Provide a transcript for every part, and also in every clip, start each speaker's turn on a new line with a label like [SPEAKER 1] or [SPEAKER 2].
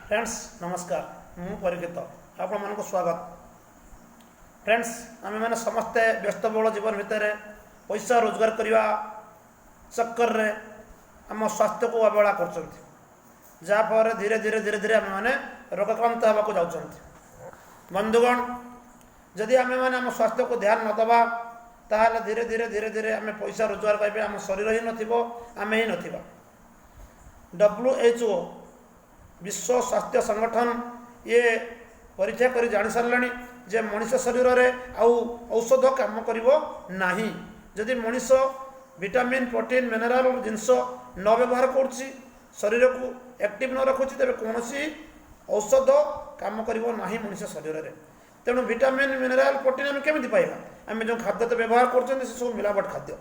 [SPEAKER 1] Friends, ନମସ୍କାର। ମୁଁ ପରୀକ୍ଷିତ, ଆପଣମାନଙ୍କୁ ସ୍ୱାଗତ। ଫ୍ରେଣ୍ଡସ୍, ଆମେମାନେ ସମସ୍ତେ ବ୍ୟସ୍ତବହୁଳ ଜୀବନ ଭିତରେ ପଇସା ରୋଜଗାର କରିବା ଚକ୍କରରେ ଆମ ସ୍ୱାସ୍ଥ୍ୟକୁ ଅବହେଳା କରୁଛନ୍ତି, ଯାହାଫଳରେ ଧୀରେ ଧୀରେ ଧୀରେ ଧୀରେ ଆମେମାନେ ରୋଗାକ୍ରାନ୍ତ ହେବାକୁ ଯାଉଛନ୍ତି। ବନ୍ଧୁଗଣ, ଯଦି ଆମେମାନେ ଆମ ସ୍ୱାସ୍ଥ୍ୟକୁ ଧ୍ୟାନ ନ ଦେବା, ତାହେଲେ ଧୀରେ ଧୀରେ ଧୀରେ ଧୀରେ ଆମେ ପଇସା ରୋଜଗାର କରିବା, ଆମ ଶରୀର ହିଁ ନଥିବ, ଆମେ ହିଁ ନଥିବା। WHO, ବିଶ୍ୱ ସ୍ୱାସ୍ଥ୍ୟ ସଂଗଠନ, ଇଏ ପରୀକ୍ଷା କରି ଜାଣିସାରିଲାଣି ଯେ ମଣିଷ ଶରୀରରେ ଆଉ ଔଷଧ କାମ କରିବ ନାହିଁ। ଯଦି ମଣିଷ ଭିଟାମିନ୍, ପ୍ରୋଟିନ୍, ମିନେରାଲ୍ ଜିନିଷ ନ ବ୍ୟବହାର କରୁଛି, ଶରୀରକୁ ଆକ୍ଟିଭ୍ ନ ରଖୁଛି, ତେବେ କୌଣସି ଔଷଧ କାମ କରିବ ନାହିଁ ମଣିଷ ଶରୀରରେ। ତେଣୁ ଭିଟାମିନ୍, ମିନେରାଲ୍, ପ୍ରୋଟିନ୍ ଆମେ କେମିତି ପାଇବା? ଆମେ ଯେଉଁ ଖାଦ୍ୟ ତ ବ୍ୟବହାର କରୁଛନ୍ତି, ସେ ସବୁ ମିଲାବଟ ଖାଦ୍ୟ।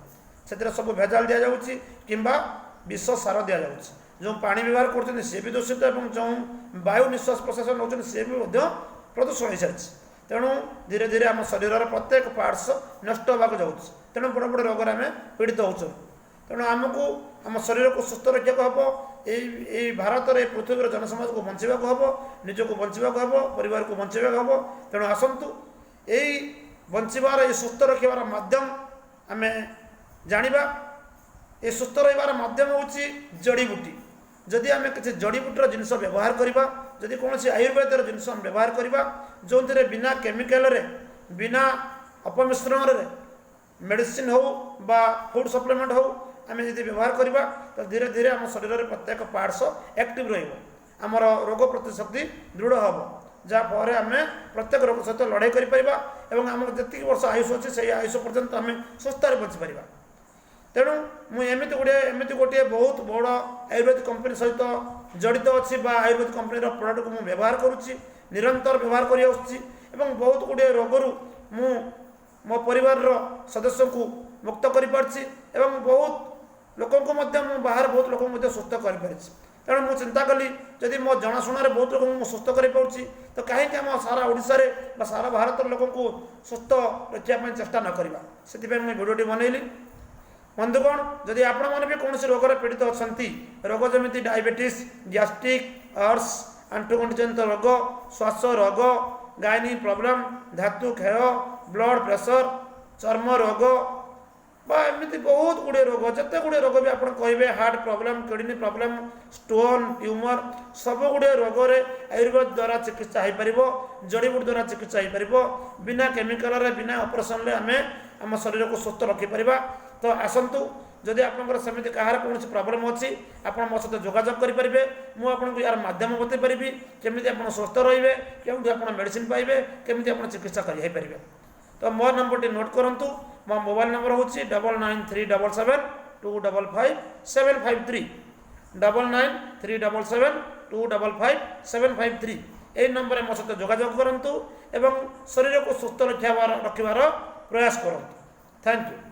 [SPEAKER 1] ସେଥିରେ ସବୁ ଭେଜାଲ ଦିଆଯାଉଛି କିମ୍ବା ବିଷ ସାର ଦିଆଯାଉଛି। ଯେଉଁ ପାଣି ବ୍ୟବହାର କରୁଛନ୍ତି, ସିଏ ବି ଦୂଷିତ ଏବଂ ଯେଉଁ ବାୟୁ ନିଶ୍ୱାସ ପ୍ରଶ୍ୱାସ ନେଉଛନ୍ତି, ସିଏ ବି ମଧ୍ୟ ପ୍ରଦୂଷଣ ହୋଇସାରିଛି। ତେଣୁ ଧୀରେ ଧୀରେ ଆମ ଶରୀରର ପ୍ରତ୍ୟେକ ପାର୍ଟସ ନଷ୍ଟ ହେବାକୁ ଯାଉଛି। ତେଣୁ ବଡ଼ ବଡ଼ ରୋଗରେ ଆମେ ପୀଡ଼ିତ ହେଉଛୁ। ତେଣୁ ଆମକୁ ଆମ ଶରୀରକୁ ସୁସ୍ଥ ରଖିବାକୁ ହେବ। ଏଇ ଏଇ ଭାରତରେ, ଏ ପୃଥିବୀର ଜନସମାଜକୁ ବଞ୍ଚିବାକୁ ହେବ, ନିଜକୁ ବଞ୍ଚିବାକୁ ହେବ, ପରିବାରକୁ ବଞ୍ଚିବାକୁ ହେବ। ତେଣୁ ଆସନ୍ତୁ, ଏଇ ବଞ୍ଚିବାର, ଏଇ ସୁସ୍ଥ ରଖିବାର ମାଧ୍ୟମ ଆମେ ଜାଣିବା। ଏ ସୁସ୍ଥ ରହିବାର ମାଧ୍ୟମ ହେଉଛି ଜଡ଼ିବୁଟି। ଯଦି ଆମେ କିଛି ଜଡ଼ିବୁଟିର ଜିନିଷ ବ୍ୟବହାର କରିବା, ଯଦି କୌଣସି ଆୟୁର୍ବେଦର ଜିନିଷ ଆମେ ବ୍ୟବହାର କରିବା, ଯେଉଁଥିରେ ବିନା କେମିକାଲରେ, ବିନା ଅପମିଶ୍ରଣରେ ମେଡ଼ିସିନ ହେଉ ବା ଫୁଡ଼ ସପ୍ଲିମେଣ୍ଟ ହେଉ, ଆମେ ଯଦି ବ୍ୟବହାର କରିବା, ତ ଧୀରେ ଧୀରେ ଆମ ଶରୀରରେ ପ୍ରତ୍ୟେକ ପାର୍ଟସ ଆକ୍ଟିଭ୍ ରହିବ, ଆମର ରୋଗ ପ୍ରତିଶକ୍ତି ଦୃଢ଼ ହେବ, ଯାହାଫଳରେ ଆମେ ପ୍ରତ୍ୟେକ ରୋଗ ସହିତ ଲଢ଼େଇ କରିପାରିବା ଏବଂ ଆମର ଯେତିକି ବର୍ଷ ଆୟୁଷ ଅଛି, ସେଇ ଆୟୁଷ ପର୍ଯ୍ୟନ୍ତ ଆମେ ସୁସ୍ଥରେ ବଞ୍ଚିପାରିବା। ତେଣୁ ମୁଁ ଏମିତି ଗୋଟିଏ ବହୁତ ବଡ଼ ଆୟୁର୍ବେଦିକ କମ୍ପାନୀ ସହିତ ଜଡ଼ିତ ଅଛି ବା ଆୟୁର୍ବେଦିକ କମ୍ପାନୀର ପ୍ରଡ଼କ୍ଟକୁ ମୁଁ ବ୍ୟବହାର କରୁଛି, ନିରନ୍ତର ବ୍ୟବହାର କରି ଆସୁଛି ଏବଂ ବହୁତ ଗୁଡ଼ିଏ ରୋଗରୁ ମୁଁ ମୋ ପରିବାରର ସଦସ୍ୟଙ୍କୁ ମୁକ୍ତ କରିପାରିଛି ଏବଂ ବହୁତ ଲୋକଙ୍କୁ ମଧ୍ୟ ମୁଁ ବାହାରେ ବହୁତ ଲୋକଙ୍କୁ ମଧ୍ୟ ସୁସ୍ଥ କରିପାରିଛି। ତେଣୁ ମୁଁ ଚିନ୍ତା କଲି, ଯଦି ମୋ ଜଣାଶୁଣାରେ ବହୁତ ଲୋକଙ୍କୁ ମୁଁ ସୁସ୍ଥ କରିପାରୁଛି, ତ କାହିଁକି ଆମ ସାରା ଓଡ଼ିଶାରେ ବା ସାରା ଭାରତର ଲୋକଙ୍କୁ ସୁସ୍ଥ ରଖିବା ପାଇଁ ଚେଷ୍ଟା ନ କରିବା? ସେଥିପାଇଁ ମୁଁ ଏ ଭିଡ଼ିଓଟି ବନେଇଲି। ବନ୍ଧୁଗଣ, ଯଦି ଆପଣମାନେ ବି କୌଣସି ରୋଗରେ ପୀଡ଼ିତ ଅଛନ୍ତି, ରୋଗ ଯେମିତି ଡାଇବେଟିସ୍, ଗ୍ୟାଷ୍ଟ୍ରିକ୍, ଅର୍ସ, ଆଣ୍ଠୁଗଣ୍ଠି ଜନିତ ରୋଗ, ଶ୍ୱାସ ରୋଗ, ଗାଇନି ପ୍ରୋବ୍ଲେମ୍, ଧାତୁ କ୍ଷୟ, ବ୍ଲଡ଼ ପ୍ରେସର, ଚର୍ମ ରୋଗ ବା ଏମିତି ବହୁତ ଗୁଡ଼ିଏ ରୋଗ, ଯେତେ ଗୁଡ଼ିଏ ରୋଗ ବି ଆପଣ କହିବେ, heart problem, kidney problem, stone, tumour, ସବୁ ଗୁଡ଼ିଏ ରୋଗରେ ଆୟୁର୍ବେଦ ଦ୍ୱାରା ଚିକିତ୍ସା ହୋଇପାରିବ, ଜଡ଼ିବୁଟି ଦ୍ୱାରା ଚିକିତ୍ସା ହୋଇପାରିବ। ବିନା କେମିକାଲରେ, ବିନା ଅପରେସନରେ ଆମେ ଆମ ଶରୀରକୁ ସୁସ୍ଥ ରଖିପାରିବା। ତ ଆସନ୍ତୁ, ଯଦି ଆପଣଙ୍କର ସେମିତି କାହାର କୌଣସି ପ୍ରୋବ୍ଲେମ୍ ଅଛି, ଆପଣ ମୋ ସହିତ ଯୋଗାଯୋଗ କରିପାରିବେ। ମୁଁ ଆପଣଙ୍କୁ ଏହାର ମାଧ୍ୟମ ବତାଇ ପାରିବି, କେମିତି ଆପଣ ସୁସ୍ଥ ରହିବେ, କେଉଁଠି ଆପଣ ମେଡ଼ିସିନ ପାଇବେ, କେମିତି ଆପଣ ଚିକିତ୍ସା କରି ହେଇପାରିବେ। ତ ମୋ ନମ୍ବରଟି ନୋଟ୍ କରନ୍ତୁ। ମୋ ମୋବାଇଲ ନମ୍ବର ହେଉଛି 99377255753, 99377255753। ଏହି ନମ୍ବରରେ ମୋ ସହିତ ଯୋଗାଯୋଗ କରନ୍ତୁ ଏବଂ ଶରୀରକୁ ସୁସ୍ଥ ରଖିବାର ପ୍ରୟାସ କରନ୍ତୁ। Thank you.